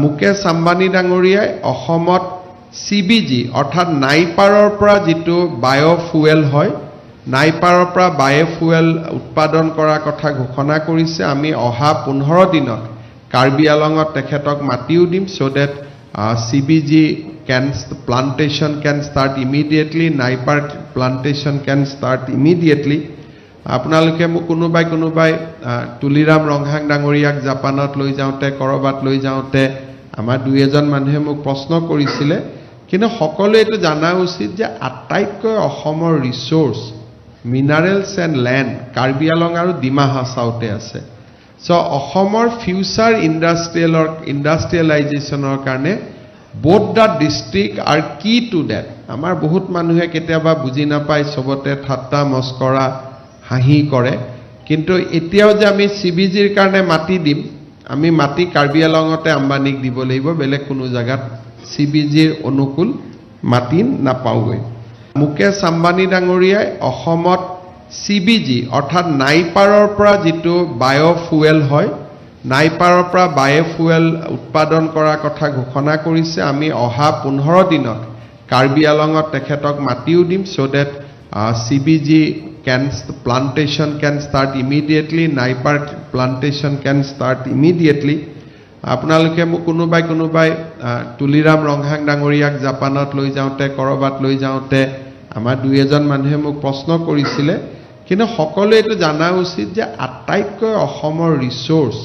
মুকেশ আম্বানী ডাঙৰীয়াই অসমত চিবিজি, অৰ্থাৎ নাইপাৰৰ পৰা যিটো বায়'ফুৱেল হয়, নাইপাৰৰ পৰা বায়'ফুৱেল উৎপাদন কৰাৰ কথা ঘোষণা কৰিছে। আমি অহা 15 দিনত কাৰ্বি আলঙত তেখেতক মাতিও দিম, so that CBG can plantation can start immediately, Napier plantation can start immediately. আপোনালোকে মোক কোনোবাই তুলিৰাম ৰংহাং ডাঙৰীয়াক জাপানত লৈ যাওঁতে, ক'ৰবাত লৈ যাওঁতে আমাৰ দুই এজন মানুহে মোক প্ৰশ্ন কৰিছিলে। কিন্তু সকলোৱে এইটো জনা উচিত যে আটাইতকৈ অসমৰ resource, minerals and land Karbi Along আৰু ডিমা হাছাওতে আছে। চ' অসমৰ ফিউচাৰ ইণ্ডাষ্ট্ৰিয়েলাইজেশ্যনৰ কাৰণে both the district are key to that. আমাৰ বহুত মানুহে কেতিয়াবা বুজি নাপায়, চবতে ঠাট্টা মস্কৰা হাঁহি কৰে। কিন্তু এতিয়াও যে আমি চিবিজিৰ কাৰণে মাটি দিম, আমি মাটি কাৰ্বি আলঙতে আম্বানীক দিব লাগিব। বেলেগ কোনো জেগাত চিবিজিৰ অনুকূল মাটি নাপাওঁগৈ। মুকেশ আম্বানী ডাঙৰীয়াই অসমত চিবিজি, অৰ্থাৎ নাইপাৰৰ পৰা যিটো বায়'ফুৱেল হয়, নাইপাৰৰ পৰা বায়'ফুৱেল উৎপাদন কৰাৰ কথা ঘোষণা কৰিছে। আমি অহা 15 দিনত কাৰ্বি আলঙত তেখেতক মাতিও দিম, so that CBG can plantation can start immediately, Napier plantation can start immediately. আপোনালোকে মোক কোনোবাই তুলিৰাম ৰংহাং ডাঙৰীয়াক জাপানত লৈ যাওঁতে, ক'ৰবাত লৈ যাওঁতে আমাৰ দুই এজন মানুহে মোক প্ৰশ্ন কৰিছিলে। কিন্তু সকলোৱে এইটো জনা উচিত যে আটাইতকৈ অসমৰ resource,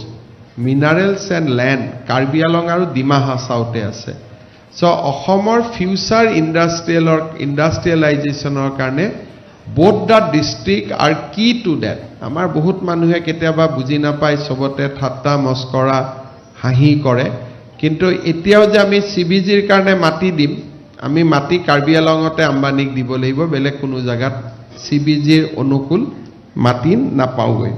minerals and land Karbi Along আৰু ডিমা হাছাওতে আছে। চ' অসমৰ ফিউচাৰ ইণ্ডাষ্ট্ৰিয়েলাইজেশ্যনৰ কাৰণে both the district are key to that. আমাৰ বহুত মানুহে কেতিয়াবা বুজি নাপায়, চবতে ঠাট্টা মস্কৰা হাঁহি কৰে। কিন্তু এতিয়াও যে আমি চিবিজিৰ কাৰণে মাটি দিম, আমি মাটি কাৰ্বি আলঙতে আম্বানীক দিব লাগিব। বেলেগ কোনো জেগাত চিবিজিৰ অনুকূল মাটি নাপাওঁগৈ।